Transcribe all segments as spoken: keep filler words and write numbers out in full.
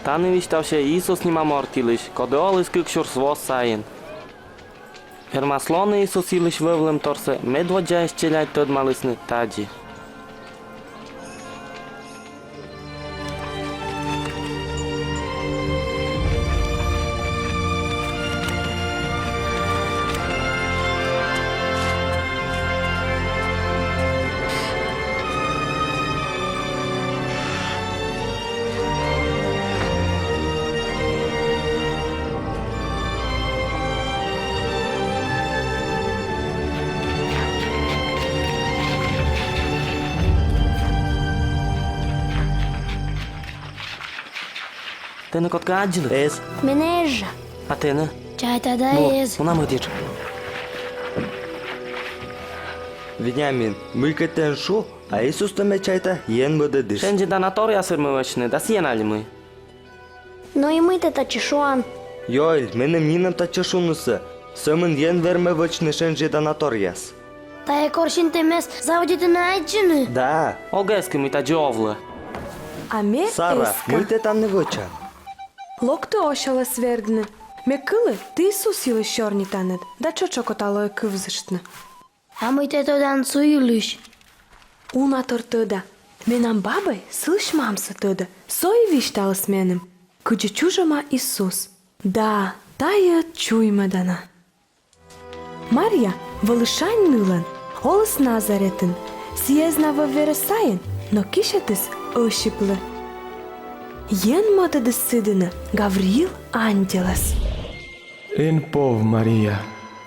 Тані висьтавсьӧ Иисус нима морт йылысь, коді оліс кык сюрс во сайын. Вермас лоны Иисус йылысь вӧвлӧмторсӧ, медводдзаяс челядь тӧдмалісны тадзи. Тэні кодкӧ аддзылі? Эз. Менӧ эз жӧ. А тэнӧ? Чайта да, эз. Мунам ӧдйӧджык. Вениамин, мыйкӧ тэ эн шу, а Иисустӧ, ме чайта, Ен мӧдӧдіс. Шензьӧдана торъясӧ ме вӧчны, да сійӧн али мый? Но и мый тэ татчӧ шуан? Йоэль, меным нинӧм татчӧ шунысӧ. Сӧмын Ен вермӧ вӧчны шензьӧдана торъяс. Тайӧ корсин тэмӧс заводитӧ на аддзыны? Да. Огӧ эскы, мый тадзи овлӧ. А ме эскӧ. Сара, мый тэ тані вӧчан? Локті осёлӧс вердны. Ме кылі, ті Иисус йылысь сёрнитанныд, да тшӧтш окота лои кывзыштны. А мый тэ тӧдан сы йылысь? Уна тор тӧда. Менам бабӧй сылысь мамсӧ тӧдӧ. Со и висьталіс меным, кыдзи чужӧма Иисус. Да, тайӧ чуймӧдана. Марья вӧлі шань нылӧн, оліс Назаретын. Сійӧ эз на вӧв верӧс сайын, но кисьӧдіс Ӧсиплы. Ен мӧдӧдіс сы дінӧ Гавриил ангелӧс. Эн пов, Мария,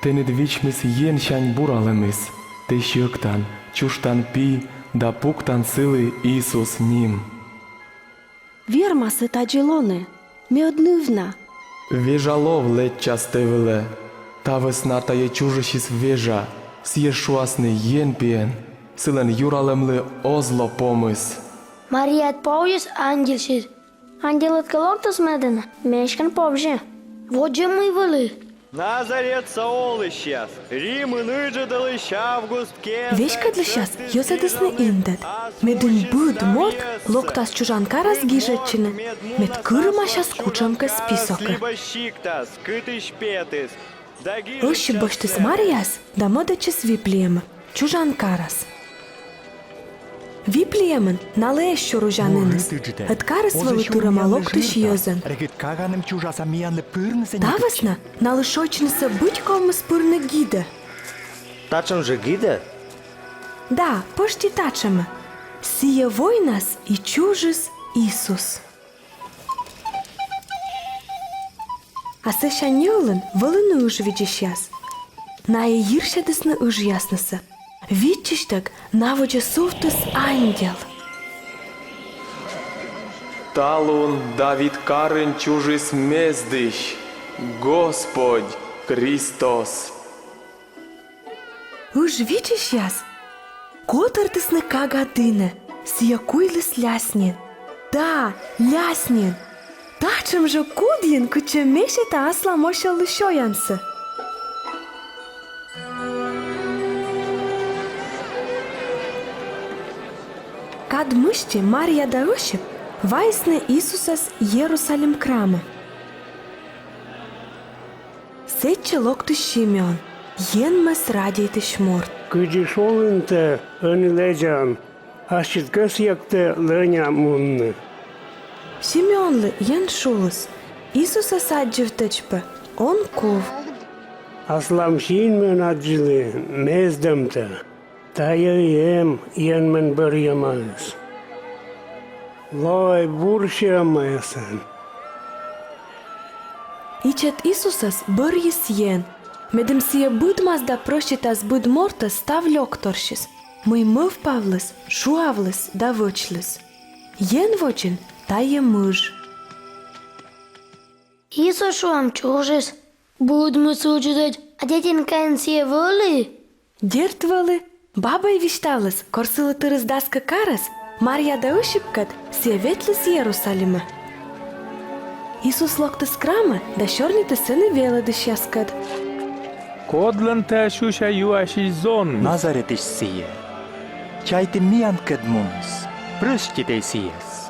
тэныд вичмис Енсянь буралӧмыс. Тэ сьӧктан, чужтан пи да пуктан сылы Иисус ним. Вермас-ӧ тадзи лоны? Ме ӧд ныв на. Вежа лов лэччас тэ вылӧ. Та вӧсна тайӧ чужисьыс вежа, сійӧс шуасны Енпиӧн, сылӧн юралӧмлы оз ло помыс. Мария ӧд повзис ангелсьыс. Ангелыд кӧ локтіс ме дінӧ, ме эськӧ эн повзьы. Водзӧ мый вӧлі? Назаретса олысьяс. Римын ыджыдалысь Август кесӧ. Веськӧдлысьяс йӧзӧдісны индӧд, медым быд морт локтас чужан карас гижӧдчыны, мед кырымасяс кутшӧмкӧ списокӧ. Ӧсип босьтіс Марияӧс да мӧдӧдчис Виплиемӧ, чужан карас. Виплиемын налы эз сюр узян иныс, ӧд карыс вӧлі тырӧма локтысь йӧзӧн. Та вӧсна налы шойччынысӧ быть ковмис пырны гидӧ. Татшӧм жӧ гидӧ? Да, пӧшти татшӧмӧ. Сійӧ войнас и чужис Иисус. А сэсся неылын вӧліны ыж видзысьяс. Найӧ йирсьӧдісны ыжъяснысӧ. Виччысьтӧг на водзӧ сувтіс ангел. Талун Давид карын чужис Мездысь, Господь Христос. Ыж видзысьяс котӧртісны кага дінӧ, сійӧ куйліс ляс нин. Да, ляс нин. Татшӧм жӧ кудйын, кытчӧ ме сета аслам осёллы сёянсӧ. Кад мысти Марья да Ӧсип вайисны Иисусӧс Ерусалим крамӧ. Сэтчӧ локтіс Симеон, Енмӧс радейтысь морт. Кыдзи шулін тэ ӧні лэдзан, ассьыд кӧсйӧ кӧ тэ лӧня мунны? Симеонлы Ен шуліс: Иисусӧс аддзывтӧдз пӧ, он кув. Аслам синмӧн аддзылі мездӧмтӧ. Тайӧ эм Енмӧн бӧрйӧмаыс. Лоӧй бур сиӧмаясӧн. Ичӧт Иисусӧс бӧрйис Ен, медым сійӧ быдмас да прӧститас быд мортӧс став лёкторсьыс, мый мӧвпавліс, шуавліс да вӧчліс. Ен водзын тайӧ мыж. Иисус, шуам, чужис. Быдмис ыджыдӧдз, а детинкаӧн сійӧ вӧлі? Дерт, вӧлі. Бабӧй висьтавліс, кор сылы тырис дас кӧ карӧс, Марья да Ӧсипкӧд, сійӧ ветліс Ерусалимӧ. Иисус локтіс крамӧ да сёрнитіс сэні велӧдысьяскӧд. Кодлӧн тайӧ сюся юасьысь зонмыс? Назаретысь сійӧ. Чайті, миянкӧд муніс. Прӧститӧй сійӧс.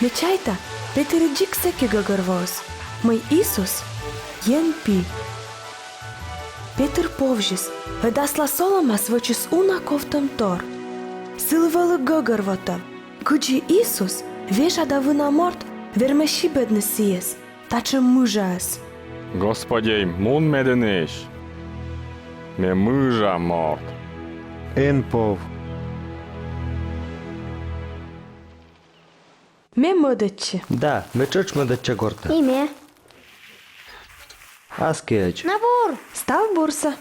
Ме чайта, Петырыд дзик сэки гӧгӧрвоис, мый Исус — Ен пи. Петыр повзис, ӧд аслас олӧмас вӧчис уна ковтӧм тор. Сылы вӧлі гӧгӧрвотӧм, кыдзи Исус, вежа да вына морт, вермӧ сибӧдны сійӧс, татшӧм мыжаӧс. Господи, мун ме дінӧ, ме мыжа морт. Эн пов. Ме мӧдӧдчи. Да, ме тшӧтш мӧдӧдча гортӧ. И ме. Аскиӧдз. На бур! Став бурсӧ.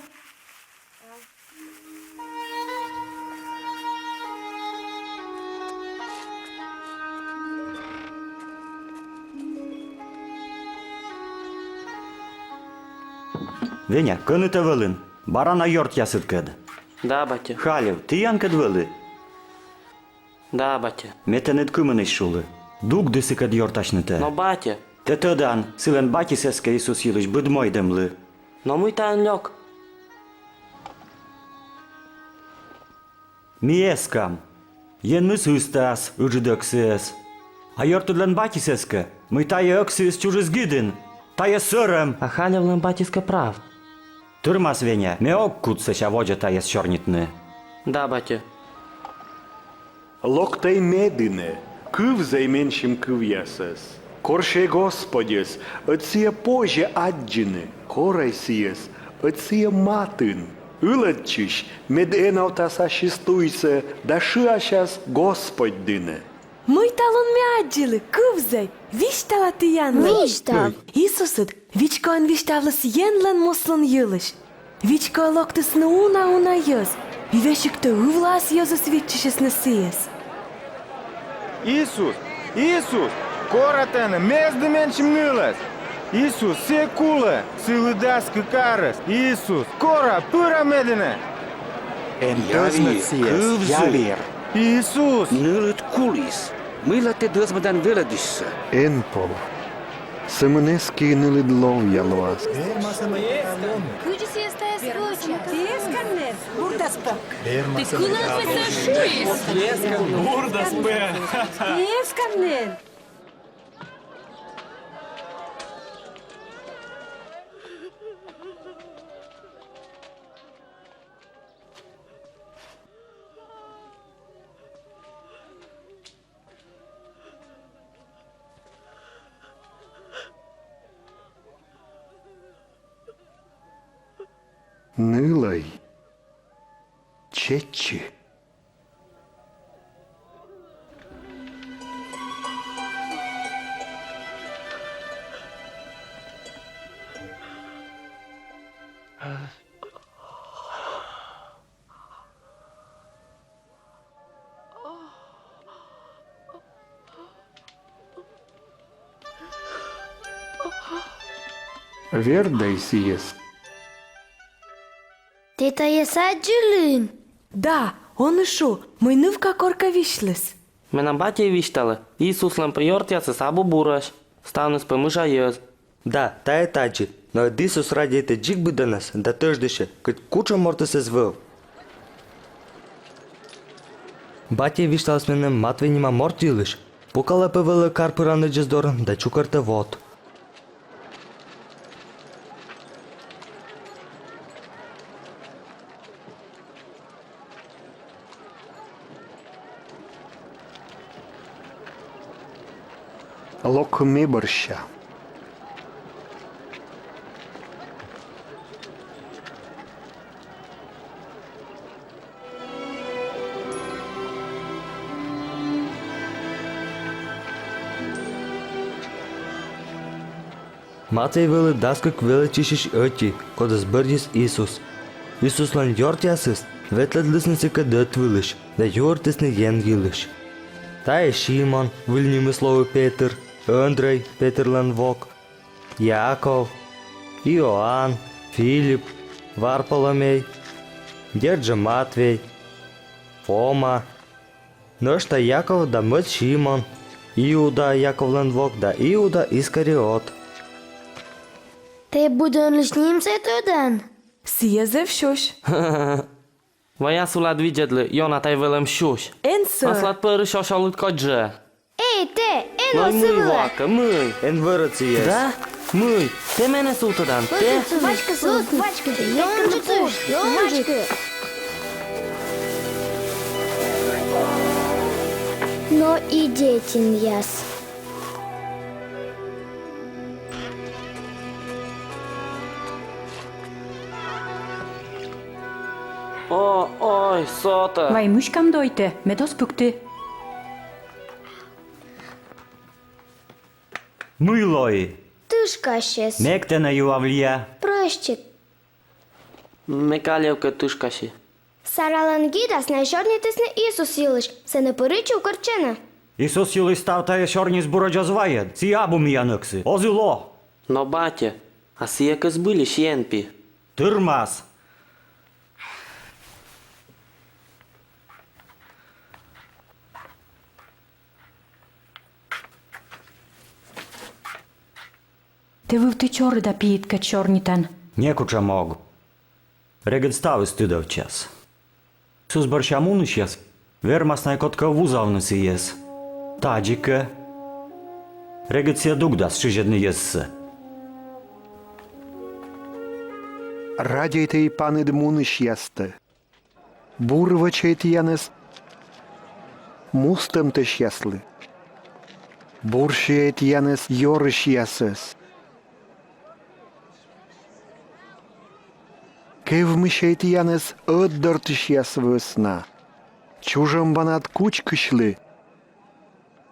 Веня, кӧні тэ вӧлін? Бара на ёртъясыдкӧд. Да, батьӧ. Халев, тіянкӧд вӧлі? Да, батьӧ. Ме тэныд кымынысь шулі. Дугды сыкӧд ёртасьны тэ. Но, батьӧ. Тэ тӧдан, сылӧн батьыс эскӧ Исус йылысь быд мойдӧмлы. Но мый таӧн лёк? Ми эскам. Енмыс ыстас ыджыд ӧксыӧс. А ёртыдлӧн батьыс эскӧ, мый тайӧ ӧксыыс чужис гидын. Тайӧ сӧрӧм. А Халевлӧн батьыс кӧ прав? Тырмас, Веня, ме ог кут сэсся водзӧ тайӧс сёрнитны. Да, батьӧ. Локтӧй ме дінӧ, кывзӧй менсьым кывъясӧс. Корсьӧй Господьӧс, ӧд сійӧ позьӧ аддзыны, корӧй сійӧс, ӧд сійӧ матын. Ылӧдчысь, мед энавтас ассьыс туйсӧ, да шыасяс Господь дінӧ. Мый талун ме аддзылі, кывзӧй, висьтала тіянлы. Висьтав. Иисусыд вичкоӧн висьтавліс Енлӧн муслун йылысь. Вичкоӧ локтісны уна-уна йӧз, и весиг тай ывлаас йӧзыс виччысисны сійӧс. Иисус, Иисус, кора тэнӧ, мезды менсьым нылӧс. Иисус, сійӧ кулӧ, сылы дас кык арӧс. Иисус, кора, пыра ме дінӧ. Эн дӧзмӧд сійӧс, кывзы. Иисус! Нылыд куліс. Мыйла тэ дӧзмӧдан велӧдысьсӧ? Эн пов. Сӧмын эскӧй, нылыд ловъя лоас. Кыдзи сійӧс тайӧс вӧчӧ? Тэ эскан нин? Бурдас пӧ. Тэ кылан вӧчан шуис? Бурдас пӧ. Тэ эскан нин? Нылӧй, чеччы. Вердӧй сійӧс. Тэ тайӧс аддзылін? Да, он и шу, мый нывка коркӧ висьліс. Менам батьӧ висьталӧ, Иисуслӧн пӧ ёртъясыс абу бурӧсь, ставныс пӧ мыша йӧз. Да, тайӧ тадзи, но ӧд Иисус радейтӧ дзик быдӧнӧс да тӧждысьӧ, кӧть кутшӧм мортыс эз вӧв. Батьӧ висьталіс меным Матвей нима морт йылысь. Пукалӧ пӧ вӧлі кар пыранӧдзыс дорын да чукӧртӧ вод. Лок ме бӧрся. Матвей вӧлі дас кык велӧдчысьысь ӧти, кодӧс бӧрйис Иисус. Иисуслӧн ёртъясыс ветлӧдлісны сыкӧд ӧтвылысь да юӧртісны Ен йылысь. Тайӧ Симон, выль нимыс лои Петыр, Ӧндрӧй, Петырлӧн вок, Яков, Иоанн, Филипп, Варфоломей, дерт жӧ Матвей, Фома, нӧшта Яков да мӧд Симон, Иуда, Яковлӧн вок, да Иуда Искариот. Тэ быдӧнлысь нимсӧ тӧдан? Сійӧ зэв сюсь. Вай ас улад видзӧдлы, ёна тай вӧлӧм сюсь. Эн сӧ. Аслад пӧрысь оз сёлыд кодь жӧ. Эй, тэ, эн... Мый, мый, вакӧ, мый? Эн вӧрӧд сійӧс. Да? Мый? Тэ менӧ сувтӧдан, тэ? Вачкы сувт, вачкы, ёнджык сувт, вачкы. Но и детинъяс. О, ой, сотӧ. Вай мыськам дойті, мед оз пыкты. Мый лои? Тышкасис. Мек тэнӧ юавлі. Прӧстит. Ме калевкӧ тышкасі. Саралӧн гидас найӧ сёрнитісны Иисус йылысь, сэні пыр и чукӧртчӧны. Иисус йылысь став тайӧ сёрниыс бура оз вайӧд, сійӧ абу миян эксыс, оз и ло. Но, батьӧ, а сійӧ кӧ збыльысь Ен пи? Тырмас. Тэ вывті чорыда пиыдкӧд сёрнитан. Некутшӧм ог. Регыд ставыс тыдовтчас. Иисус бӧрся мунысьяс вермас на кодкӧ вузавны сійӧс. Тадзи кӧ. Регыд сійӧ дугдас сызьӧдны йӧзсӧ. Радейтӧй паныд мунысьястӧ. Бур вӧчӧй тіянӧс. мустӧмтӧсьяслы, бур сиӧй тіянӧс ёрысьясӧс, кевмысьӧй тіянӧс ӧтдортысьяс вӧсна, чужӧмбанад кучкысьлы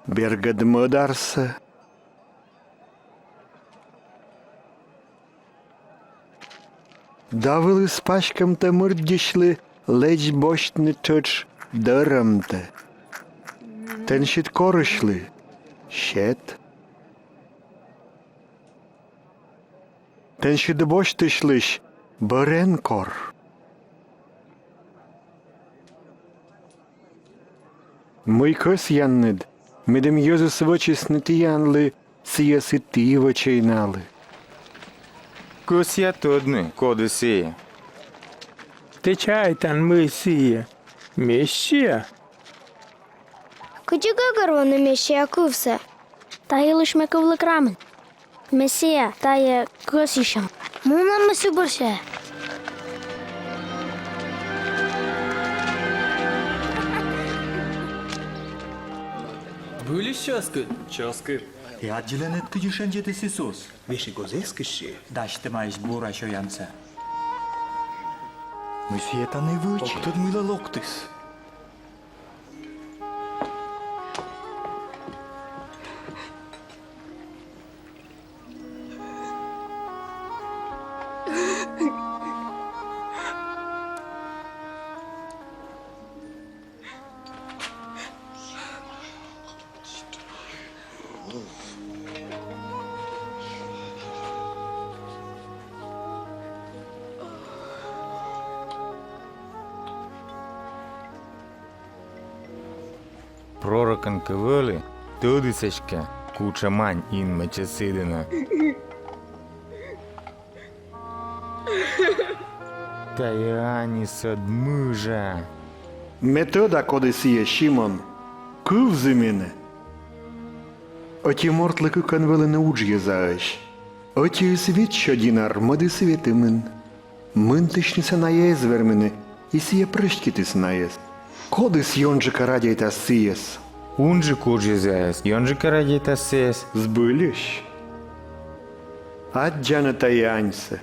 бергӧд мӧдарсӧ. Да вылыс паськӧмтӧ мырддьысьлы лэдз босьтны тшӧтш дӧрӧмтӧ. Тэнсьыд корысьлы сет. Тэнсьыд босьтысьлысь бӧрын кор. Мый кӧсъянныд, медым йӧзыс вӧчисны тіянлы сійӧс, и ті вӧчӧй налы. Кӧсъя тӧдны, коді сійӧ. Тэ чайтан, мый сійӧ Мессия? Кыдзи гӧгӧрвоны Мессия кывсӧ? Та йылысь ме кывлі крамын. Мессия — тайӧ кӧсйысьӧм. Мунам ме сы бӧрсьӧ. Збыльысь чӧскыд? Чӧскыд. Ті аддзылінныд, кыдзи шензитіс Исус? Весиг оз эскыссьы. Дасьтӧмаӧсь бура сёянсӧ. Мый сійӧ тані вӧчӧ? Ог тӧд, мыйла локтіс. Пророкӧн кыв вӧлі тӧдіс эськӧ, кутшӧмӧн инмӧ чӧсйӧдны. Тайӧ аньыс ӧд мыжа. Ме тӧда, коді сійӧ, Симон, кывзы менӧ. Ӧти мортлы кыкӧн вӧліны уджйӧзаӧсь. Ӧтиыс вит сё динар, мӧдыс ветымын. Мынтысьнысӧ найӧ эз вермыны, и сійӧ прӧститіс найӧс. Кодыс ёнджыка радейтас сійӧс? Унджык уджйӧзаыс ёнджыка радейтас сійӧс. Збыльысь. Аддзанныд тайӧ аньсӧ.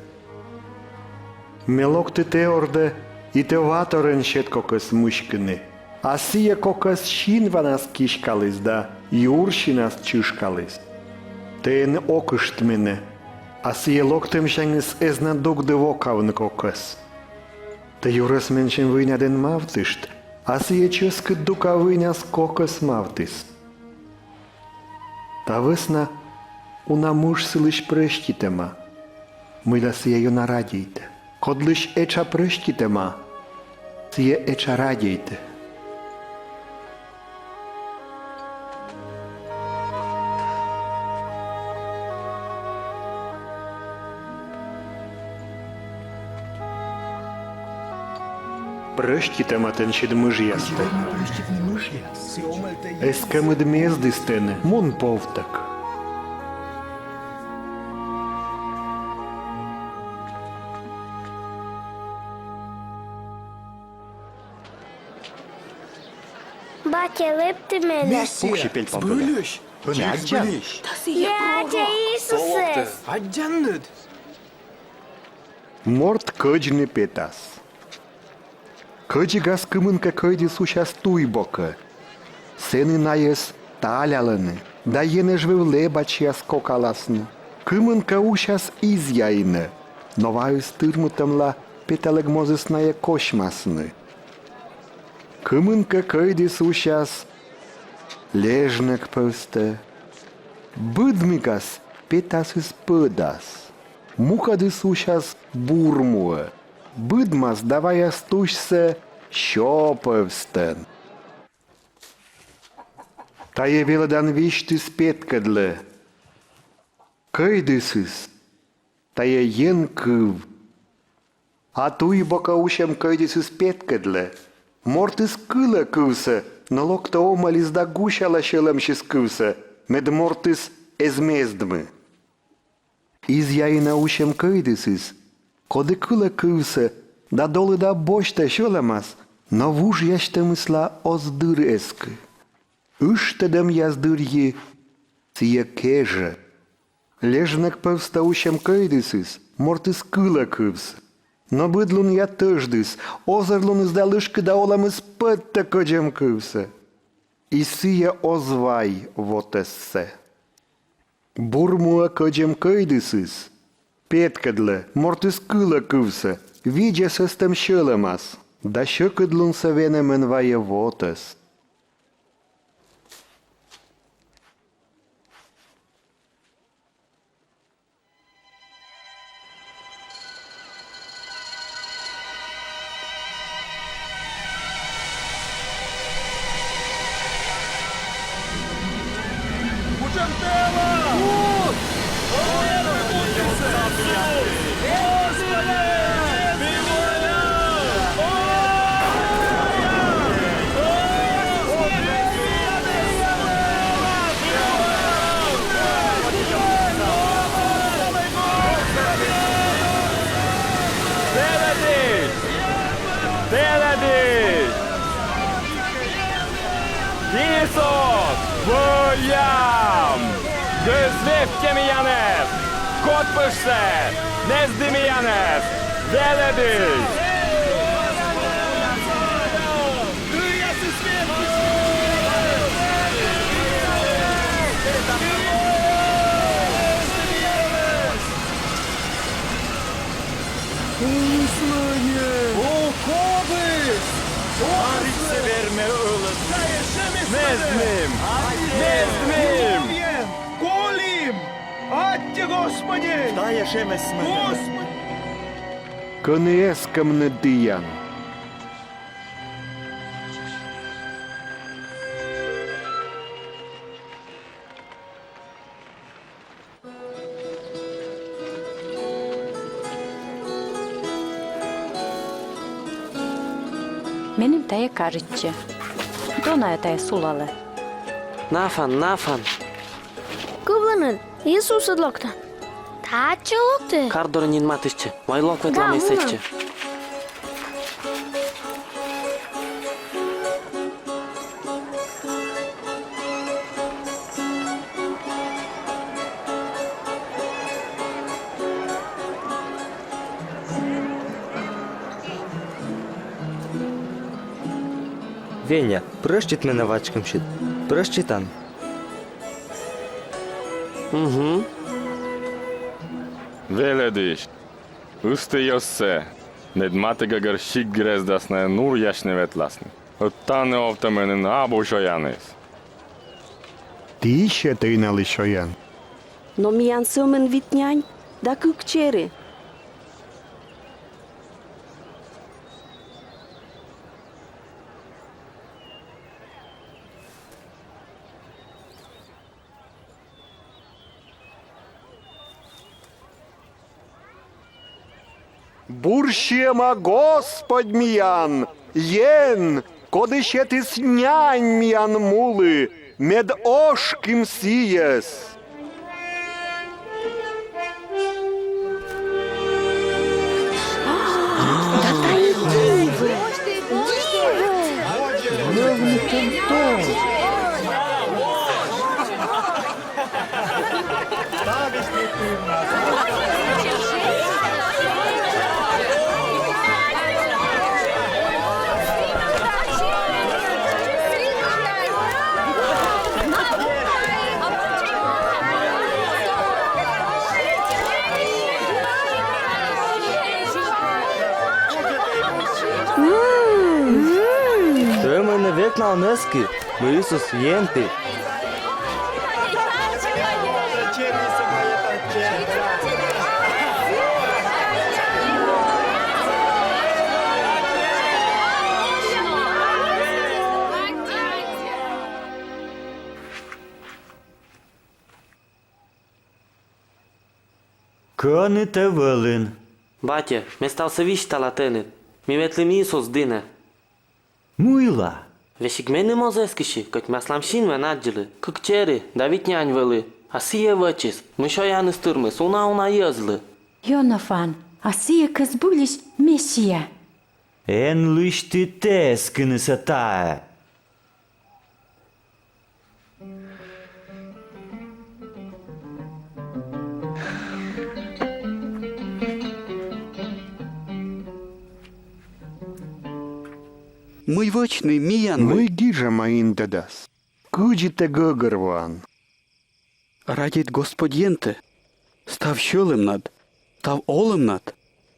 Ме локті тэ ордӧ, и тэ ва торйӧн сет кокӧс мыськыны. А сійӧ кокӧс синванас киськаліс да юр синас чышкаліс. Тэ эн окышт менӧ, а сійӧ локтӧмсяньыс эз на дугды вокавны кокӧс. Тэ юрӧс менсьым выйнад эн мавтышт, а сійӧ чӧскыд дука выйнас кокӧс мавтіс. Та вӧсна уна мыж сылысь прӧститӧма, мыйла сійӧ ёна радейтӧ. Кодлысь этша прӧститӧма, сійӧ этша радейтӧ. Прӧститӧма тэнсьыд мыжъястӧ. Эз кӧмыд мездыс тэнӧ, мун повтӧг. Батьӧ, лэпты менӧ. Пуксьы пельпомдӧдӧ. Збыльысь. Ӧні аддзан. Ме аддза Иисусӧс. Аддзанныд. Морт кӧдзны петас. Кӧдзигас кымынкӧ кӧйдыс усяс туй бокӧ. Сэні найӧс талялӧны да енэжвыв лэбачьяс кокаласны. Кымынкӧ усяс изъяинӧ, но ваыс тырмытӧмла петалігмозыс найӧ косьмасны. Кымынкӧ кӧйдыс усяс лежнӧг пӧвстӧ. Быдмигас петасыс пӧдас. Мукӧдыс усяс бур муӧ. Быдмас да ваяс тусьсӧ сё пӧвстӧн. Тайӧ велӧдан висьтыс петкӧдлӧ. Кӧйдысыс — тайӧ Ен кыв. А туй бокӧ усьӧм кӧйдысыс петкӧдлӧ. Мортыс кылӧ кывсӧ, но локтӧ омӧльыс да гусялӧ сьӧлӧмсьыс кывсӧ, мед мортыс эз мездмы. Изъяинӧ усьӧм кӧйдысыс, коді кылӧ кывсӧ да долыда босьтӧ сьӧлӧмас, но вужъястӧмысла оз дыр эскы. Ыштӧдӧмъяс дырйи сійӧ кежӧ. Лежнӧг пӧвстӧ усьӧм кӧйдысыс мортыс кылӧ кывсӧ. Но быд лунъя тӧждыс, озырлуныс да лышкыда олӧмыс пӧттӧ кӧдзӧм кывсӧ. И сійӧ оз вай вотӧссӧ. Бур муӧ кӧдзӧм кӧйдысыс, петкӧдлӧ мортыс кылӧ кывсӧ, видзӧ сӧстӧм сьӧлӧмас да сьӧкыдлунсӧ венӧмӧн вайӧ вотӧс. Велӧдысь! Велӧдысь! Иисус, воям! Гӧгӧрвоӧй миянӧс, код пышсӧ, мезды миянӧс, велӧдысь! О, кобыс! Аритсӧ вермӧ ылыд. Мездым! Мездым! Колим! Аттьӧ, Господи! Тайӧ шемӧсмӧны. Господи! Кӧні эскӧмныд тіян? Меным тайӧ кажитчӧ. Дона-ӧ тайӧ сулалӧ? Нафан, нафан. Кывлінын Иисусыд локтӧ. Татчӧ локтӧ? Кар дорӧ нин матыстчӧ. Вай лок ветлам сэтчӧ. Веня, прӧстит менӧ вачкымсьыд. Прӧститан. Мгм. Велӧдысь, ысты йӧзсӧ, мед матігӧгӧр сикт грездас найӧ нуръясьны ветласны. Ӧд тані овтӧмӧн нин абу сёяныс. Ті сетӧй налы сёян. Но миян сӧмын вит нянь да кык чери. Бур сиӧма Господь миян, Ен, коді сетіс нянь миян мулы, мед ошким сійӧс. Да тайӧ дивӧ! Дивӧ! М. Сӧмын нӧ ветлалӧны эськӧ, мый Иисус Ен ті. Кӧні тэ вӧлін? Батьӧ, ме ставсӧ висьтала тэныд. Ми ветлім Иисус дінӧ. Мыйла? Весиг меным оз эскысь, кӧть ме аслам синвӧн аддзылі. Кык чери да вит нянь вӧлі. А сійӧ вӧчис, мый сёяныс тырмис уна-уна йӧзлы. Ёнафан, а сійӧ кӧ збыльысь Мессия? Эн лысьты тэ эскынысӧ тайӧ. Мый вӧчны миянлы? Мый гижӧма индӧдас? Кыдзи тэ гӧгӧрвоан? Радейт Господь Ентӧ став сьӧлӧмнад, став олӧмнад,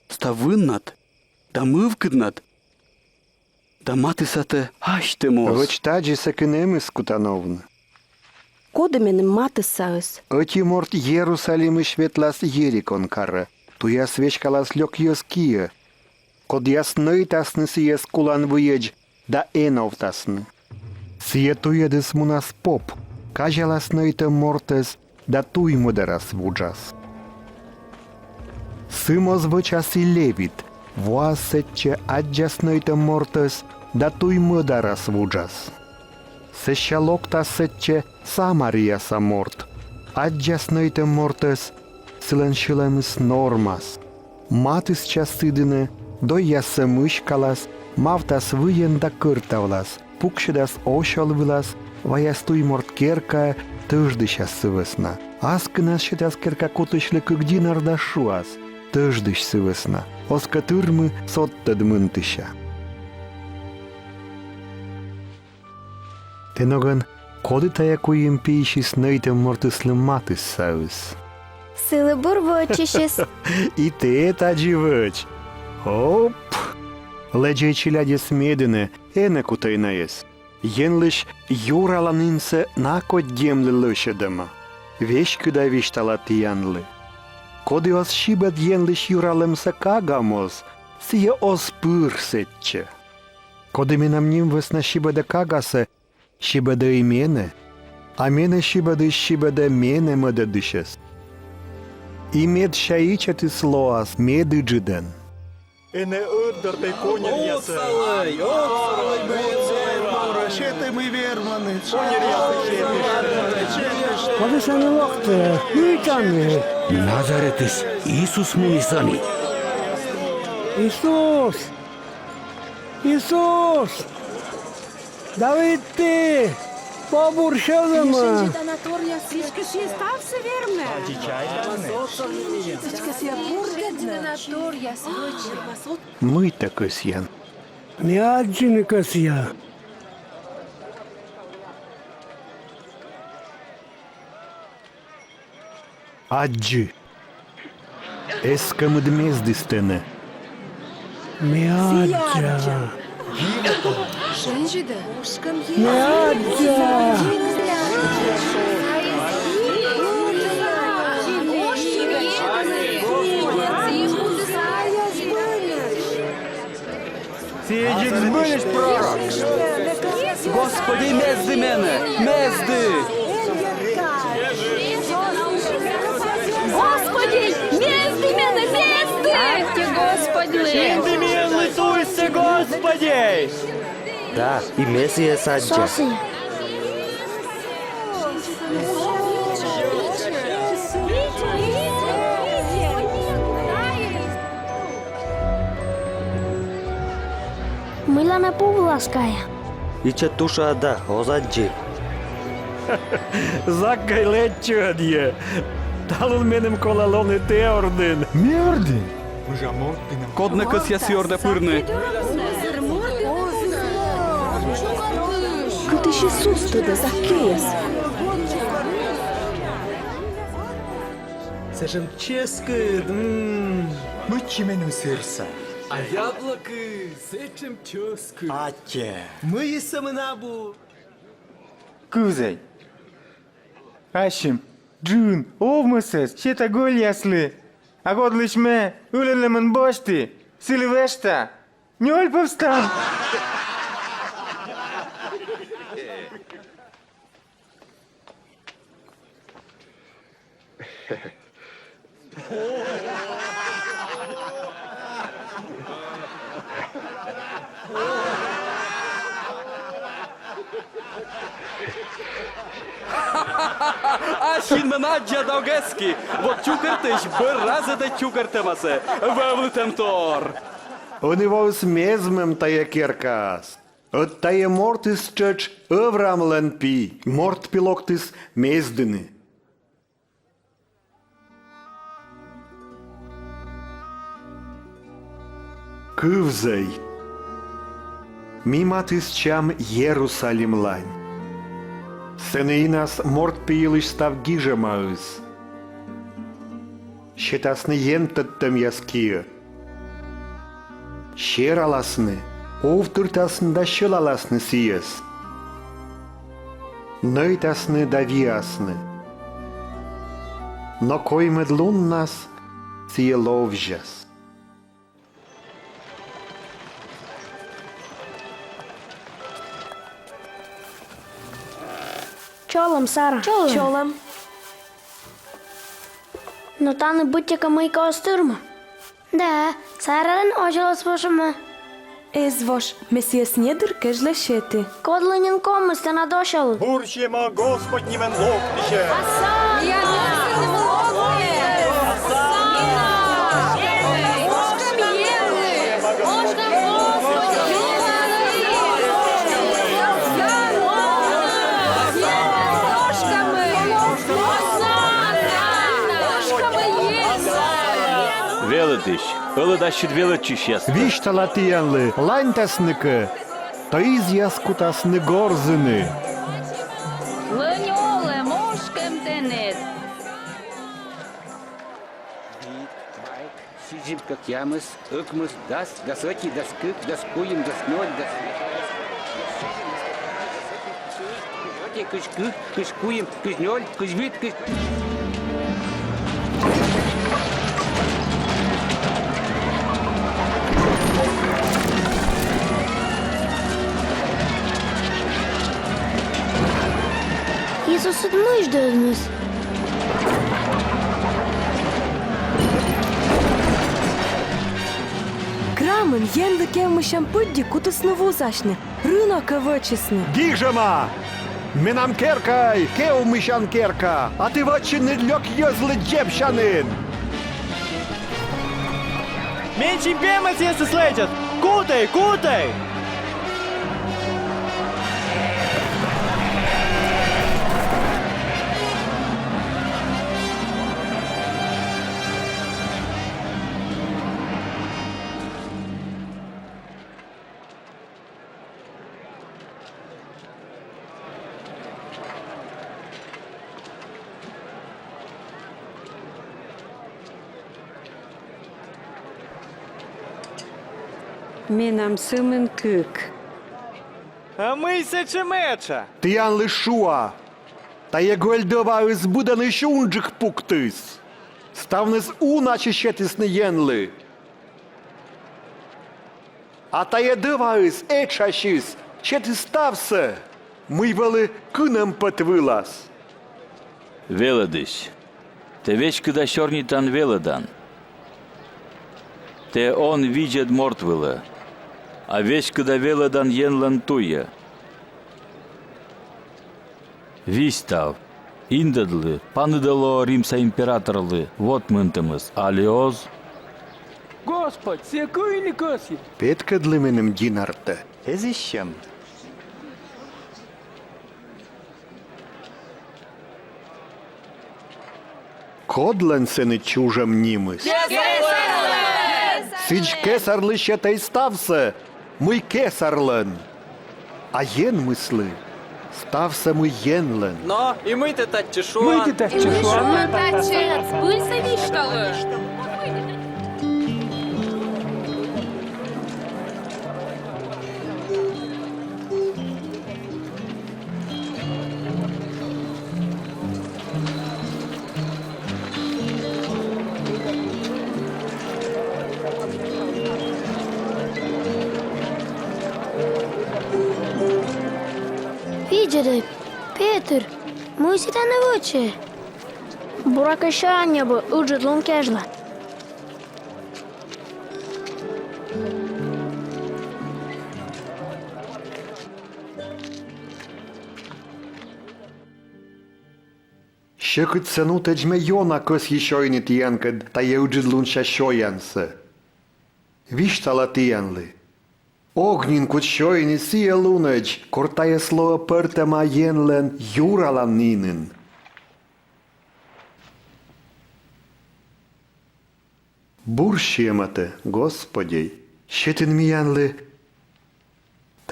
став выннад да мывкыднад, да матысатӧ асьтӧ моз. Вӧч тадзи сэки нэмыс кутан овны. Коді меным матыссаыс? Ӧти морт Ерусалимысь ветлас Ерикон карӧ, туяс веськалас лёк йӧз киӧ, кодъяс нӧйтасны сійӧс кулан выйӧдз да эновтасны. Сійӧ туйӧдыс мунас поп, казялас нӧйтӧм мортӧс да туй мӧдарас вуджас. Сы моз вӧчас и левит, воас сэтчӧ, аддзас нӧйтӧм мортӧс да туй мӧдарас вуджас. Сэсся локтас сэтчӧ самарияса морт, аддзас нӧйтӧм мортӧс, сылӧн сьӧлӧмыс нормас. Матысчас сы дінӧ, дойяссӧ мыськалас, мавтас выйӧн да кӧртавлас, пуксьӧдас осёл вылас, ваяс туй морт керкаӧ, тӧждысяс сы вӧсна. Аскынас сетас керка кутысьлы кык динар да шуас: «Тӧждысь сы вӧсна, оз кӧ тырмы содтӧд мынтыся». Тэ ногӧн, коді тайӧ куим пиысьыс нӧйтӧм мортыслы матыссаыс? Сылы бур вӧчысьыс. И тэ тадзи вӧч. Оп! Лэдзӧй челядьӧс медыны, энӧ кутӧй найӧс. Енлысь юралан инсӧ на кодь гемлы лӧсьӧдӧма. Веськыда висьтала тіянлы: коді оз сибӧд Енлысь юралӧмсӧ кага моз, сійӧ оз пыр сэтчӧ. Коді менам ним вӧсна сибӧдӧ кагасӧ, сибӧдӧ и менӧ, а менӧ сибӧдысь сибӧдӧ менӧ мӧдӧдысьӧс. И медся ичӧтыс лоас медыджыдӧн. Энӧ ӧтдортӧй коньӧръясӧ. Отсалӧй, отсалӧй, мый верман, сетӧй, мый верман. Коньӧръясӧ сетыштны. Кодыс ӧні локтӧ, мый тані? Назаретысь Исус муніс ӧні. Исус! Исус! Давид ті, побур сьӧлӧмӧ! Мыйта кӧсъян? Ме аддзыны кӧсъя. Аддзы. Эскӧмыд мездіс тэнӧ. Ме аддза. Ме аддза. Сійӧ дзик збыльысь пророк. Господи, мезды менӧ, мезды! Господи, мезды менӧ, мезды! Аттьӧ Господьлы! Синді миянлы туйсӧ, Господи! Да, и ме сійӧс аддза. Мыйла нӧ пу вылас кайӧ? Ичӧт тушаа да, оз аддзы. Заккӧй, лэдзчы ӧдйӧ. Талун меным колӧ лоны тэ ордын. Ме ордын? Код нӧ кӧсъяс сы ордӧ пырны? Кытысь Исус тӧдӧ Заккейӧс? Сэтшӧм чӧскыд, м. Мыччы меным сырса. А яблокыс сэтшӧм чӧскыд. Аттьӧ. Мыйыс сӧмын абу? Кывзӧй. Ассьым джын овмӧсӧс сета гӧльяслы. А кодлысь ме ылӧдлӧмӧн босьті, сылы вешта нёль пӧв стан. Ассьым нин аддза да ог эски. Вот чукӧртысь бӧр разӧдӧ чукӧртӧмасӧ. Вӧвлытӧмтор. Ӧні воис мезмӧм тайӧ керкаас. Ӧд тайӧ мортыс тшӧтш Ӧвраамлӧн пи. Морт пи локтіс мездыны. Кывзӧй. Ми матыстчам Ерусалимлань. Сэні инас морт пи йылысь став гижӧмаыс. Сетасны Ен тӧдтӧмъяс киӧ. Сераласны, увтыртасны да сьӧлаласны сійӧс. Нӧйтасны да виасны. Но коймӧд луннас сійӧ ловзяс. Чолӧм, Сара. Чолӧм. Чолӧм. Но тані быттьӧкӧ мыйкӧ оз тырмы. Да, Саралӧн озьӧ лоас вошӧма. Эз вош, ме сійӧс недыр кежлӧ сеті. Кодлы нин ковмис тэнад осялыд? Бур сиӧма Господь нимӧн локтысьӧ. Велӧдысь, ӧлӧд ассьыд велӧдчысьястӧ. Висьтала тіянлы, ланьтасны кӧ, то изъяс кутасны горзыны. Лӧнь олӧм, ошкӧм тэныд. Вит, квайт, сизим, кӧкъямыс, ӧкмыс, дас, дас ӧти, дас кык, дас куим, дас нёль, дас вит, дас кызь, дас кӧкъямыс, дас ӧти, кызь кык, кызь куим, кызь нёль, кызь вит, кызь... Иисусыд мыйысь дӧзмис? Грамын Енлы кевмысьӧм пыдди кутісны вузасьны. Рынокӧ вӧчисны. Гижӧма: менам керкаӧй кевмысян керка, а ті вӧчинныд лёк йӧзлы дзебсянін. Менсьым пемӧс йӧзыс лэдзас. Кутӧй, кутӧй! Менам сӧмын кык. А мый сэтшӧм этша? Тіянлы шуа: тайӧ гӧль дӧваыс быдӧнысь унджык пуктіс. Ставныс уначӧ сетісны Енлы. А тайӧ дӧваыс этшасьыс сетіс ставсӧ, мый вӧлі кынӧмпӧт вылас. Велӧдысь, тэ веськыда сёрнитан велӧдан. Тэ он видзӧд морт вылӧ, а веськыда велӧдан Енлӧн туйӧ. Висьтав, индӧдлы, паныдӧ лоӧ Римса императорлы вотмынтӧмыс али оз? Господь, сійӧ кыйны кӧсйӧ. Петкӧдлы меным динартӧ. Эз ищӧм. Кодлӧн сэні чужӧм нимыс? Кесарлӧн! Сідз, кесарлы сетӧй ставсӧ, мый кесарлӧн, а Енмыслы ставсӧ, мый Енлӧн. Но, и мый тэ татчӧ шуан? Мый тэ татчӧ шуан? Збыльсӧ висьталӧ. Видзӧдӧй, Петыр, мый сійӧ тані вӧчӧ? Буракӧ, сёян ньӧбӧ ыджыд лун кежлӧ. Сьӧкыд сэн утӧдз ме ёна кӧсйи сёйны тіянкӧд тайӧ ыджыдлунся сёянсӧ. Висьтала тіянлы: ог нин кут сёйны сійӧ лунӧдз, кор тайӧс лоӧ пӧртӧма Енлӧн юралан инын. Бур сиӧма тэ, Господь, сетін миянлы.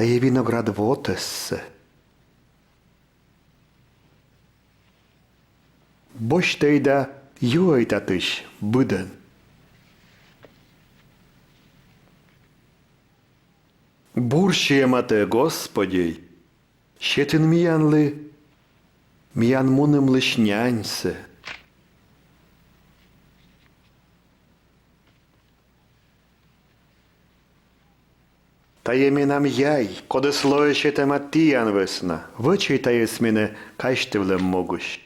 Тайӧ виноград вотӧссӧ. Босьтӧй да юӧй татысь быдӧн. Бур сиӧма тӧ, Господи, сетін миянлы миян мунымлысь няньсӧ. Тайӧ менам яй, кодӧс лоӧ сетӧма тіян вӧсна. Вӧчӧй тайӧс менӧ казьтывлӧм могысь.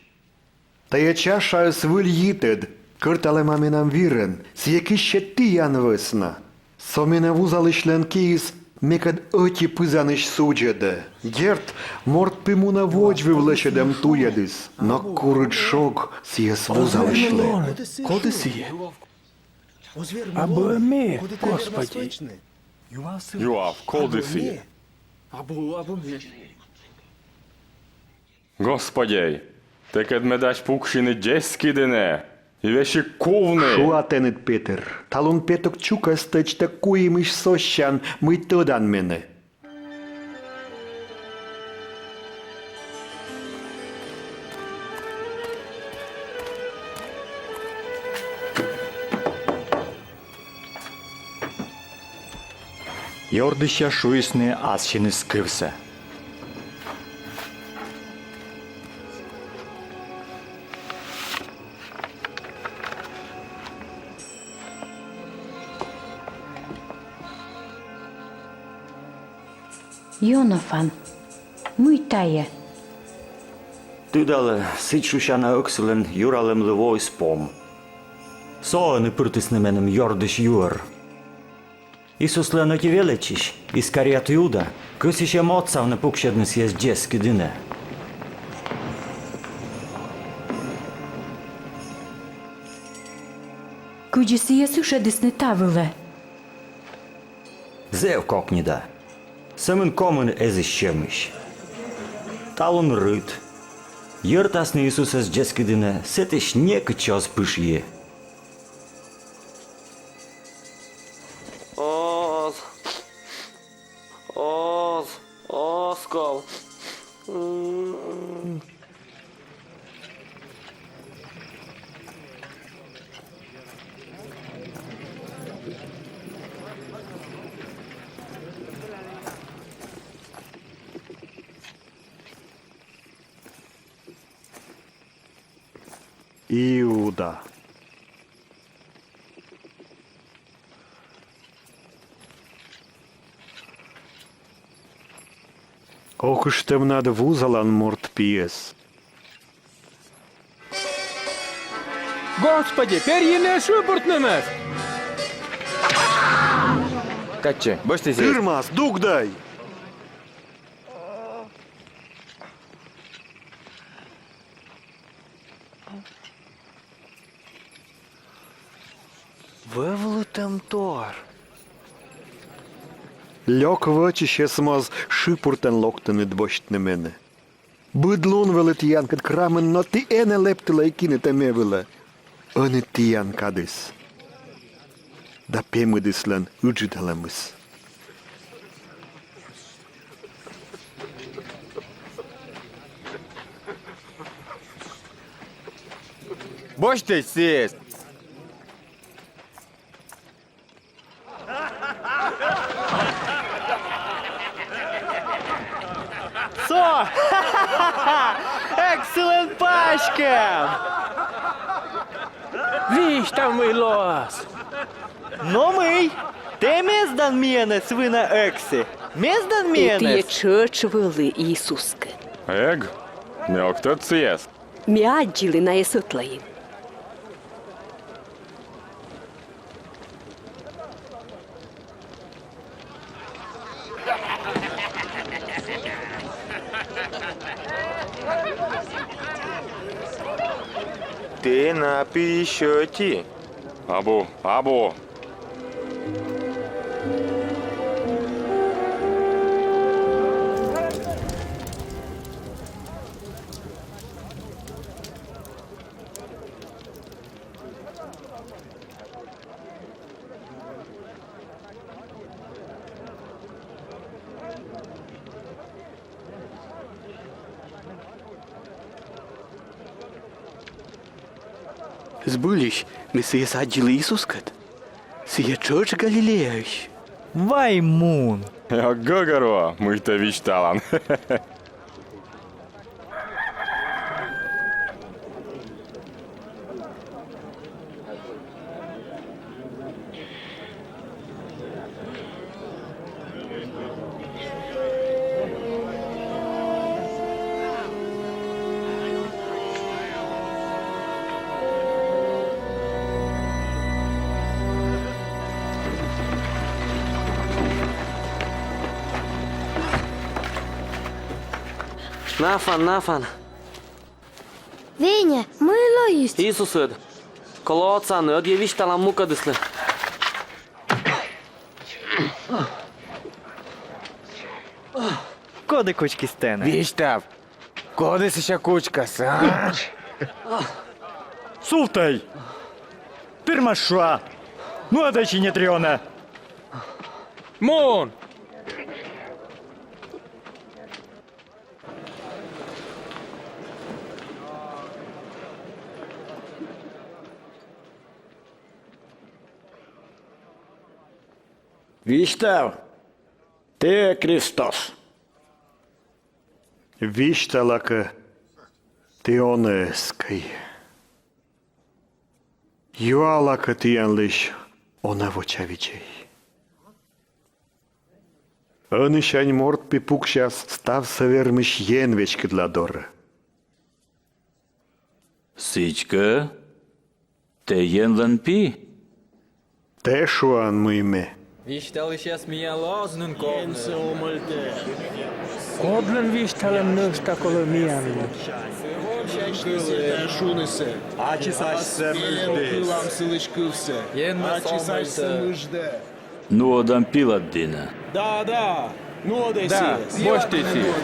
Тайӧ чашаыс выль йитӧд, кӧрталӧма менам вирӧн. Сійӧ киссьӧ тіян вӧсна. Со менӧ вузалысьлӧн киыс мекӧд ӧти пызанысь судзӧдӧ. Дерт, морт пи мунӧ водзвыв лӧсьӧдӧм туйӧдыс, но курыд шог сійӧс вузалысьлӧ. Коді сійӧ? Абу ме, Господи. Юав, коді сійӧ? Господи, тэкӧд ме дась пуксьыны дзескыдінӧ и весиг кувны. Шуа тэныд, Петыр, талун петук чукӧстӧдз тэ куимысь соссян, мый тӧдан менӧ. Ёрдысьяс шуисны ассьыныс кывсӧ. Ёнафан, мый тайӧ? Тыдалӧ, сідз шусяна ӧксылӧн юралӧмлы воис пом. Со ӧні пыртісны меным ёрдысь юӧр. Исуслӧн ӧти велӧдчысь, Искариот Иуда, кӧсйис эм отсавны пуксьӧдны сійӧс дзескыдінӧ. Кыдзи сійӧс ышӧдісны та вылӧ? Зэв кокни да. Сӧмын комын эзысь сьӧмысь. Талун рыт. Йӧртасны Исусӧс дзескыдінӧ, сэтысь некытчӧ оз пышйы. Оз. Оз. Оз ков. Иуда. Ок ыштӧмнад вузалан морт пиӧс. Господи, перйы нӧ шыпуртнымӧс! Кадси, босьт сійӧс. Тырмас, дугдӧй! Вӧвлытӧмтор. Лёк вӧчысьӧс моз шыпуртӧн локтінныд босьтны менӧ. Быд лун вӧлі тіянкӧд крамын, но ті энӧ лэптылӧй кинытӧ ме вылӧ. Ӧні тіян кадыс. Да пемыдыслӧн ыджыдалӧмыс. Босьтӧй сійӧс! Со! Эксылӧн паськӧм! Висьтав, мый лоас! Но мый, тэ мездан миянӧс вына эксӧ? Мездан миянӧс? Тайӧ тшӧтш вӧлі Исускӧд. Эг, ме ог тӧд сійӧс. Ме аддзылі найӧс ӧтлаын. Тэ на пиысь ӧти. Абу, абу. Збыльысь, ме сійӧс аддзылі Исыскӧд. Сійӧ тшӧтш Галилеяысь. Вай мун. Ог гӧгӧрво, мыйта висьталан. Нафан, Нафан. Веня, мый лоис? Исысыд. Колӧ отсавны, ӧдйӧ висьталам мукӧдыслы. Коді кучкис тэнӧ? Висьтав. Коді сэсся кучкас, а? Султӧй! Пирмӧс шуа. Нуӧдӧй Синедрион. Мун! Висьтав, ті Кристос. Висьтала кӧ, ті он эскӧй. Юала кӧ, тіянлысь он вочавидзӧй. Ӧнісянь Морт Пи пуксяс ставсӧ вермысь Ен веськыдла дорӧ. Сідзкӧ, тэ Енлӧн Пи? Тэ шуан, мый ме. Висьталысьяс миянлы оз нин ковны. Кодлӧн висьталӧм нӧшта колӧ миянлы? Ачыс асьсӧ мыждіс. Енмӧс омӧльтӧ. Нуӧдам Пилат дінӧ. Да, да. Нуӧдӧй сійӧс. Да, босьтӧй сійӧс.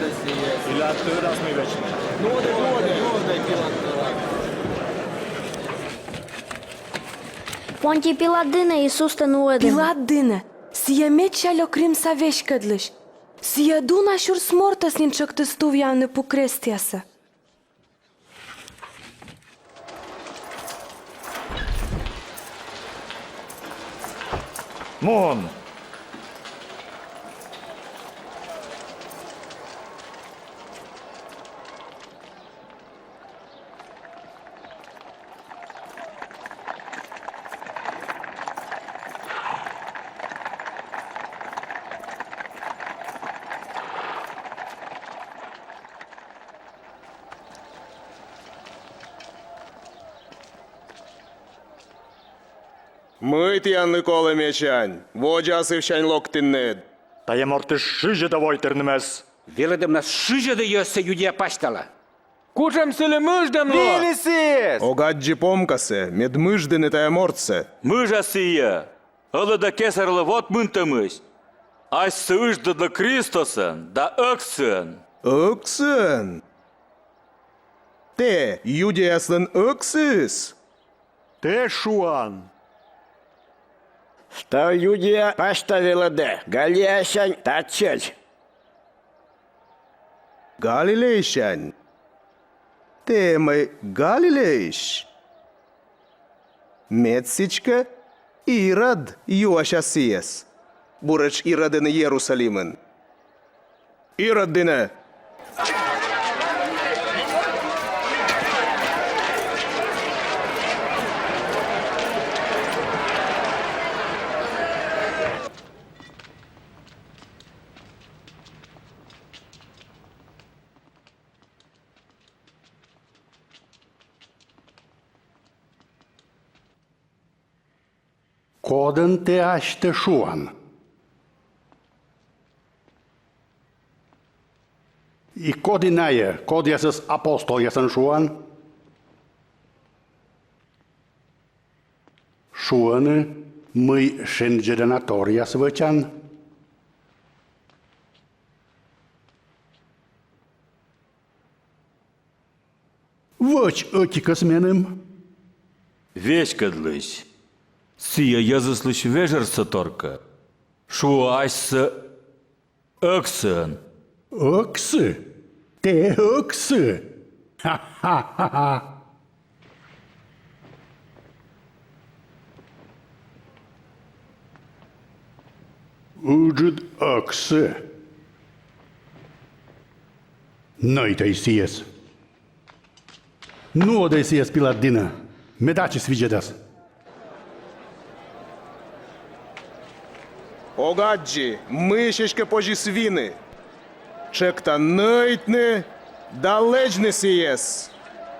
Пилат тӧдас, мый вӧчны. Нуӧдӧй, нуӧдӧй. Понтий Пилат дінӧ Исустӧ нуӧдӧны. Пилат дінӧ. Сійӧ медся лёк римса веськӧдлысь. Сійӧ ӧд уна сюрс мортӧс нин тшӧктіс тувъявны пу крестъясӧ. Мун! Мый тіянлы колӧ мечань? Водз асывсянь локтінныд. Тайӧ мортыс шызьӧдӧ войтырнымӧс. Велӧдӧмнас шызьӧдӧ йӧзсӧ Юдея пасьтала. Кутшӧм сылы мыждӧм лоӧ? Виль сійӧс! Ог аддзы помкасӧ, мед мыждыны тайӧ мортсӧ. Мыжа сійӧ, ӧлӧдӧ кесарьлы вот мынтӧмысь. Асьсӧ ыждӧдлӧ Кристосӧн да Ӧксыӧн. Ӧксыӧн? Тэ Юдеяслӧн Ӧксыыс? Тэ шуан. Став Юдея пасьта велӧдӧ, Галилеясянь татчӧдз. Галилеясянь? Тэ мый Галилеысь? Мед сідзкӧ, Ирод юася сійӧс, буретш Иродӧн Иерусалимын. Ирод дінӧ. Кодӧн тэ асьтӧ шуан? И коді найӧ, кодъясӧс апостолъясӧн шуан? Шуӧны, мый шензьӧдана торъяс вӧчан. Вӧч ӧтикӧс меным. Веськӧдлысь. Сійӧ йӧзыслысь вежӧрсӧ торкӧ. Шуӧ асьсӧ Ӧксыӧн. Ӧксы? Тэ ӧксы? Ха-ха-ха-ха! Ыджыд ӧксы. Нӧйтӧй сійӧс. Нуӧдӧй сійӧс Пилат дінӧ, мед ачыс видзӧдас. Ог аддзы, мыйысь эськӧ позис вины. Тшӧкта нӧйтны да лэдзны сійӧс.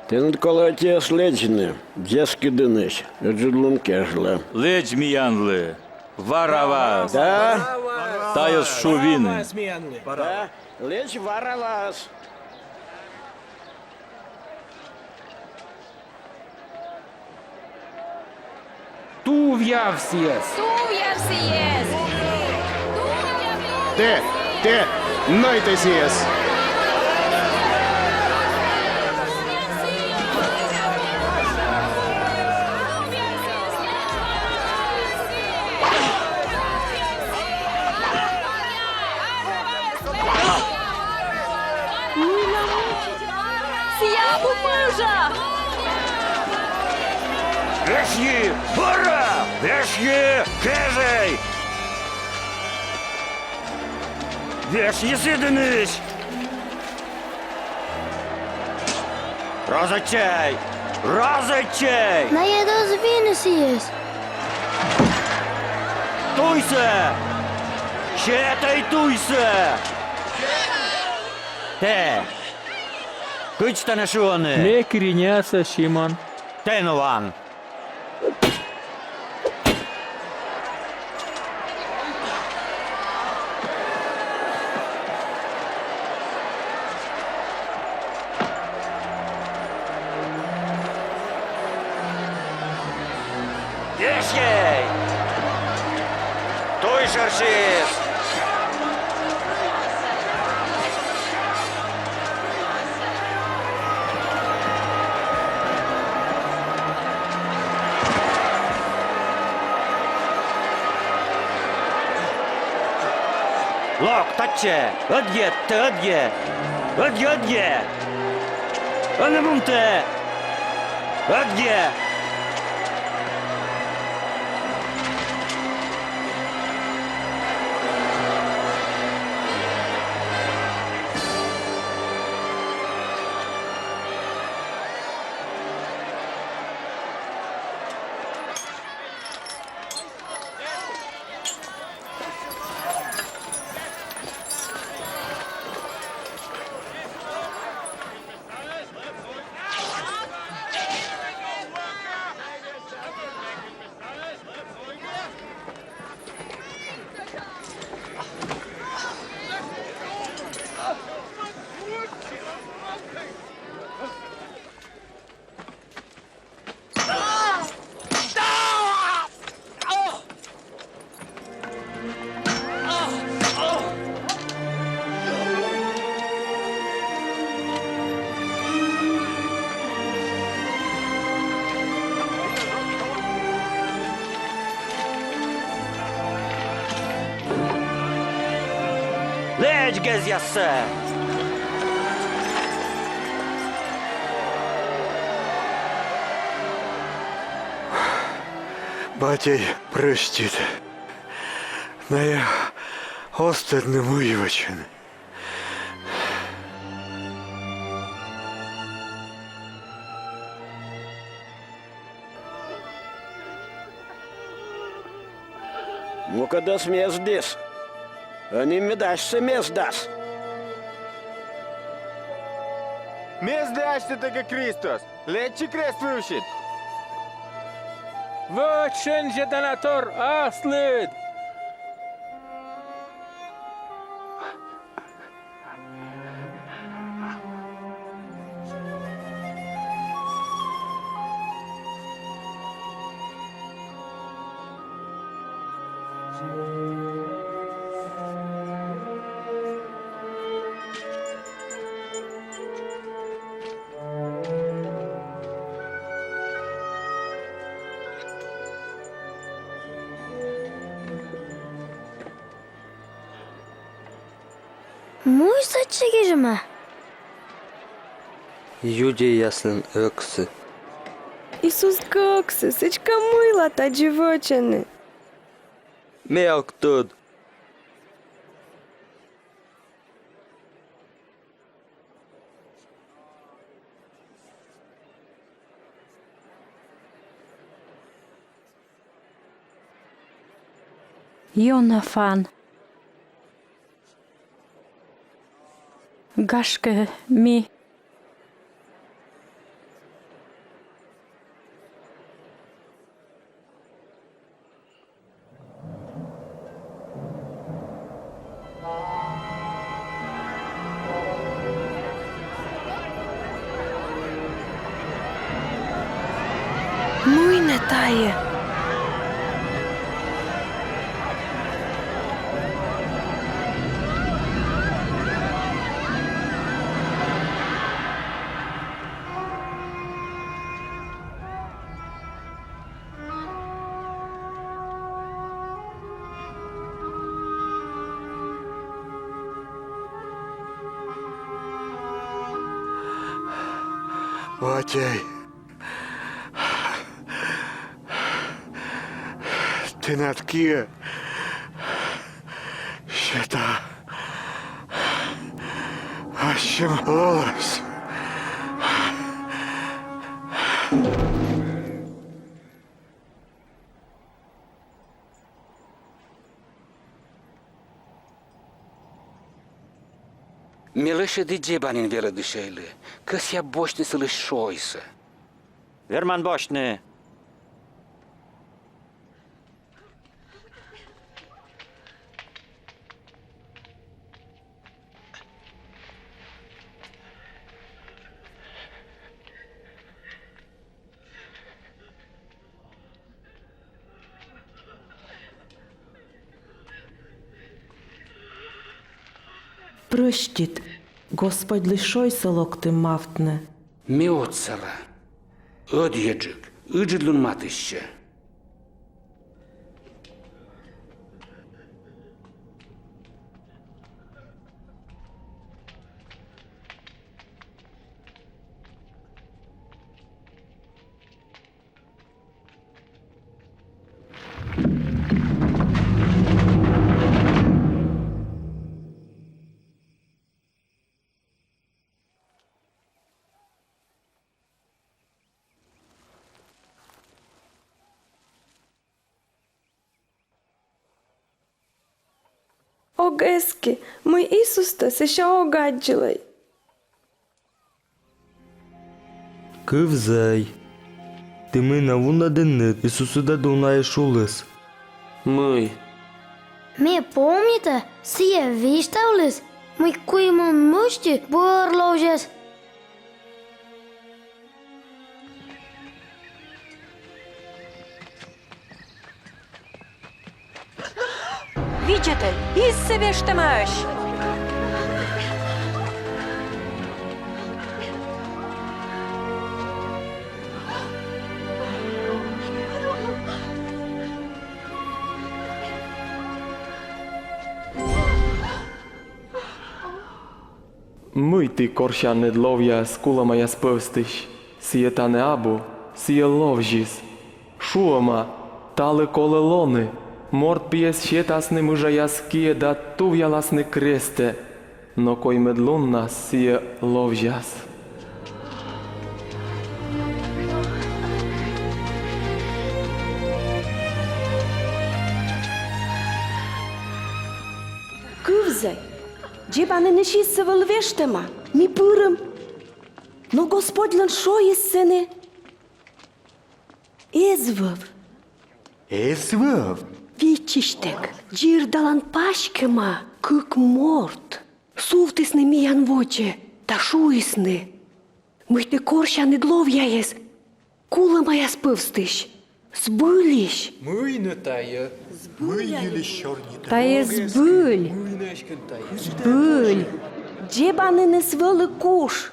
Тэныд колӧ ӧтиӧс лэдзны, дзескыдінысь, ыджыд лун кежлӧ. Лэдз миянлы Варавас. Да? Тайӧс шу вины. Да? Лэдз Варавас. Тувъяв сійӧс! Тувъяв сійӧс! Тэ, тэ, нӧйтӧй сійӧс! Сійӧ абу пыжа! Вешйы, бӧрӧ! Вешйы, кежӧй! Вешйы сы дінысь! Разӧтчӧй! Разӧтчӧй! Найӧ оз вины сійӧс. Туйсӧ! Сетӧй туйсӧ! Тэ! Кыдз тэнӧ шуӧны? Ме Киринеяса Симон. Тэ нуан. Вешйӧй! Туй шӧрсьыс! Лок татчӧ! Ӧдйӧ, тэ ӧдйӧ! Ӧдйӧ, ӧдйӧ! Ӧні мунтӧ! Ӧдйӧ! Лэдз гезъяссӧ! Батьӧй, прӧстит. Найӧ оз тӧдны, мый вӧчӧны. Мукӧдыс мездіс. Ӧні мед асьсӧ мездас. Мездӧй асьсӧ, тэ кӧ Кристос, лэччы крест вывсьыд. Вӧт шензьӧданатор аслыд. Мый сэтчӧ гижӧма? Иудейяслӧн ӧксы. Иисус кӧксі, сідзкӧ, мыйла тадзи вӧчӧны? Ме ог тӧд. Иоаннафан. Гашкӧ, ми... Мый нӧ тайӧ? Отӧй, тэнад киӧ сета ассьым лолас. Ме лӧсьӧді дзебанін велӧдысьӧйлы, кӧсъя босьтны сылысь шойсӧ. Верман босьтны. Прӧстит, Господьлысь шойсӧ локтім мавтны. Ме отсала. Ӧдйӧджык, ыджыдлун матыстчӧ. Ог эскы, мый Исустӧ сэсся ог аддзылӧй. Кывзӧй. Ті мый на вунӧдінныд? Исус ӧд уна и шуліс: Мый? Ме помнита, сійӧ висьтавліс, мый куимӧн мысти бӧр ловзяс. Видзӧдӧй, изсӧ вештӧмаӧсь! Мый ті корсянныд ловъяӧс кулӧмаяс пӧвстысь? Сійӧ тані абу, сійӧ ловзис. Шуӧма, талы колӧ лоны. Морт Пиӧс сетасны мыжаяс киӧ да тувъяласны крестӧ, но коймӧд луннас сійӧ ловзяс. Кывзӧй, дзебанысь изсӧ вӧлі вештӧма, ми пырим. Но Господьлӧн шойыс сэні эз вӧв. Эз вӧв? Виччысьтӧг, дзирдалан паськӧма кык морт сувтісны миян водзӧ да шуисны, мый ті корсянныд ловъяӧс кулӧмаяс пӧвстысь. Збыльысь. Мый нӧ тайӧ? Мый йылысь сёрнитӧ? Тайӧ збыль. Мый нӧ эськӧ тайӧ? Збыль. Дзебаніныс вӧлі куш.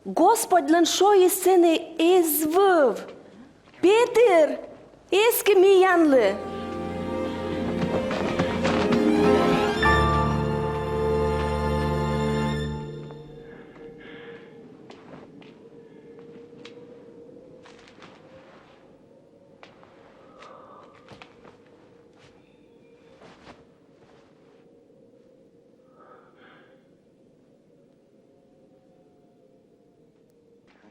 Господьлӧн шойыс сэні эз вӧв. Петыр, эскы миянлы.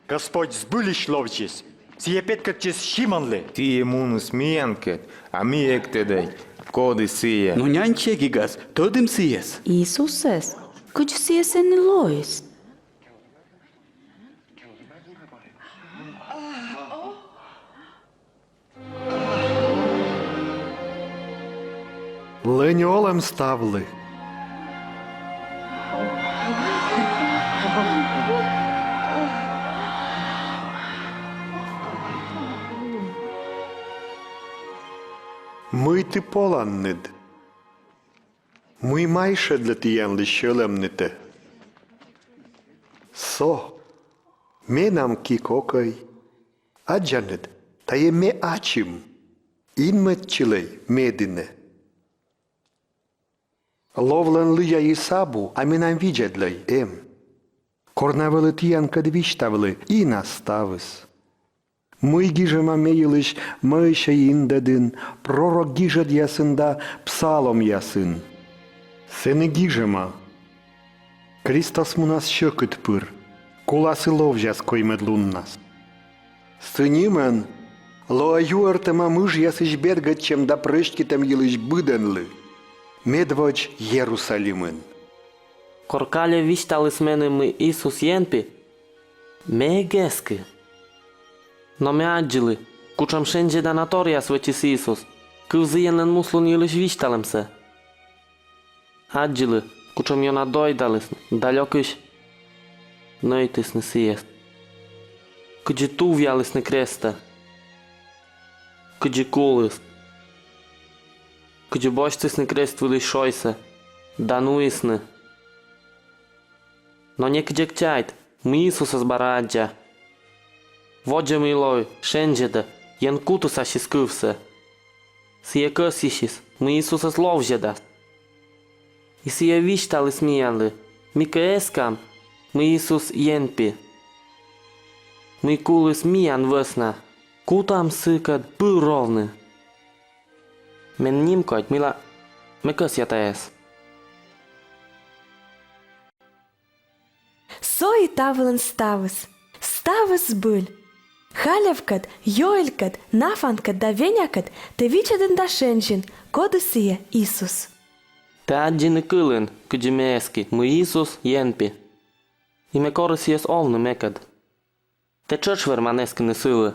Господь збыльысь ловзис. Сійӧ петкӧдчис Симонлы. Сійӧ муніс миянкӧд, а ми эг тӧдӧй, Коді сійӧ? Но нянь чегигас тӧдім сійӧс. Иисусӧс? Кыдз сійӧ сэні лоис? Лӧнь олӧм ставлы. Мый ті поланныд? Мый майшӧдлӧ тіянлысь сьӧлӧмнытӧ? Со менам ки кокӧй. Аддзанныд, тайӧ ме ачым. Инмӧдчылӧй ме дінӧ. Ловлӧн лыяйыс абу, а менам видзӧдлӧй эм. Кор на вӧлі тіянкӧд висьтавлі, и на ставыс. Мый гижӧма ме йылысь мӧйсьӧ индӧдын, пророк гижӧдъясын да псаломъясын. Сэні гижӧма: Кристос мунас сьӧкыд пыр, куласі ловзяс коймӧд луннас. Сы нинӧм лоӧ юӧртӧма мыжъясысь бергӧдчӧм да прӧститӧм йылысь быдӧнлы, медводз Ерусалимын. Кор кальӧ висьталіс меным, мый Иисус Ен пи, ме эг эскы. Но ме аддзылі, кутшӧм шензьӧдана торъяс вӧчис Иисус, кывзі Енлӧн муслун йылысь висьталӧмсӧ. Аддзылі, кутшӧм ёна дойдалісны да лёкысь нӧйтісны сійӧс. Кыдзи тувъялісны крестӧ. Кыдзи куліс. Кыдзи босьтісны крест вылысь шойсӧ да нуисны. Но некыдз эг чайт, мый Иисусӧс бара аддза. Водзӧ мый лои, шензьӧдӧ, Ен кутіс ассьыс кывсӧ. Сійӧ кӧсйысис, мый Иисусӧс ловзьӧдас. И сійӧ висьталіс миянлы, ми кӧ эскам, мый Иисус Ен пи, мый куліс миян вӧсна. Кутам сыкӧд пыр овны. Мен нимкодь, мыйла ме кӧсъя тайӧс. Со и та вылын ставыс. Ставыс збыль. Халевкӧд, Йоэлькӧд, Нафанкӧд да Венякӧд тэ видзӧдін да шензин, коді сійӧ Иисус. Тэ аддзин и кылін, кыдзи ме эски, мый Иисус Ен пи. И ме кори сійӧс овны мекӧд. Тэ тшӧтш верман эскыны сылы.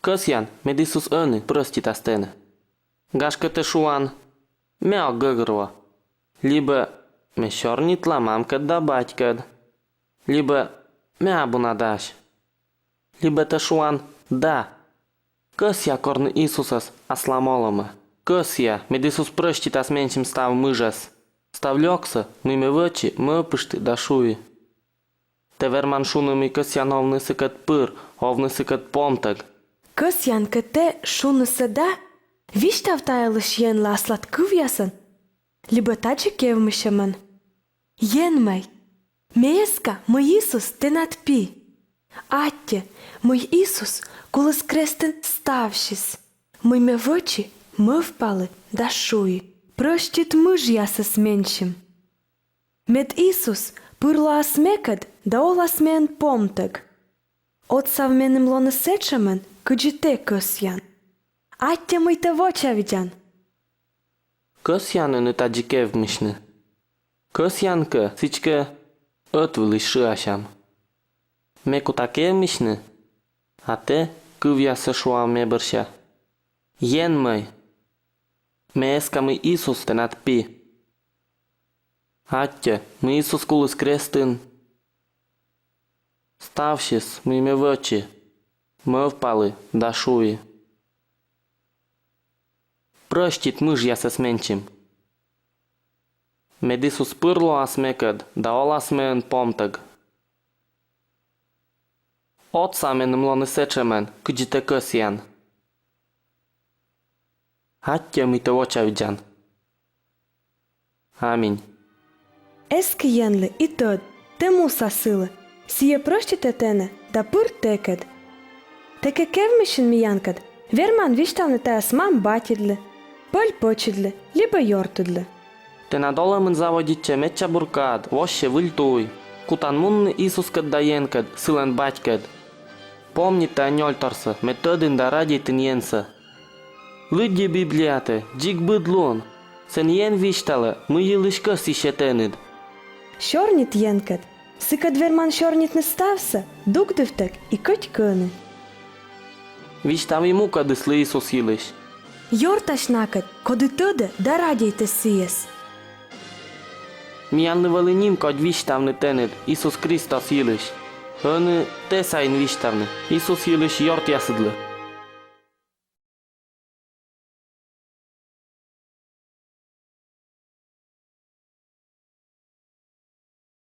Кӧсъян, мед Иисус ӧні прӧститас тэнӧ. Гашкӧ, тэ шуан: ме ог гӧгӧрво. Либӧ: ме сёрнитла мамкӧд да батькӧд. Либӧ: ме абу на дась. Либӧ тэ шуан: да. Кӧсъя корны Иисусӧс аслам олӧмӧ. Кӧсъя, мед Иисус прӧститас менсьым став мыжӧс, став лёксӧ, мый ме вӧчи, мӧвпышті да шуи. Тэ верман шуны, мый кӧсъян овны сыкӧд пыр, овны сыкӧд помтӧг. Кӧсъян кӧ тэ шуны сійӧс да, висьтав та йылысь Енлы аслад кывъясӧн либӧ тадзи кевмысьӧмӧн: Ен мӧй, ме эска, мый Иисус тэнад пи. Аттьӧ, мый Иисус куліс крестын ставсьыс, мый ме вӧчи, мӧвпалі да шуи. Прӧстит мыжъясӧс менсьым. Мед Иисус пыр лоас мекӧд да олас меӧн помтӧг. Отсав меным лоны сэтшӧмӧн, кыдзи тэ кӧсъян. Аттьӧ, мый тэ вочавидзан. Кӧсъян ӧні тадзи кевмысьны? Кӧсъян кӧ, сідзкӧ, ӧтвылысь шыасям. Ме кута кевмысьны, а тэ кывъяссӧ шуав ме бӧрся: Ен мӧй, ме эска, мый Иисус тэнад пи. Аттьӧ, мый Иисус куліс крестын ставсьыс, мый ме вӧчи, мӧвпалі да шуи. Прӧстит мыжъясӧс менсьым. Мед Иисус пыр лоас мекӧд да олас меӧн помтӧг. Отсав меным лоны сэтшӧмӧн, кыдзи тэ кӧсъян. Аттьӧ, мый тэ вочавидзан. Аминь. Эскы Енлы и тӧд, тэ муса сылы, сійӧ прӧститӧ тэнӧ да пыр тэкӧд. Тэ кӧ кевмысин миянкӧд, верман висьтавны тайӧс мам-батьыдлы, пӧль-пӧчыдлы либӧ ёртыдлы. Тэнад олӧмын заводитчӧ медся бур кад, воссьӧ выль туй. Кутан мунны Иисускӧд да Енкӧд, сылӧн Батькӧд. Помнит тайӧ нёльторсӧ, мед тӧдін да радейтін Енсӧ. Лыддьы Библиятӧ, дзик быд лоӧ. Сэн Ен висьталӧ, мый йылысь кӧсйысьӧ тэныд. Сёрнит Енкӧд, сыкӧд верман сёрнитны ставсӧ, дугдывтӧг и кӧть кӧні. Висьтав и мукӧдыслы Исус йылысь. Ёртась накӧд, коді тӧдӧ да радейтӧ сійӧс. Миянлы вӧлі нимкодь висьтавны тэныд Исус Кристос йылысь. Ӧні тэ сайын висьтавны Исус йылысь ёртъясыдлы.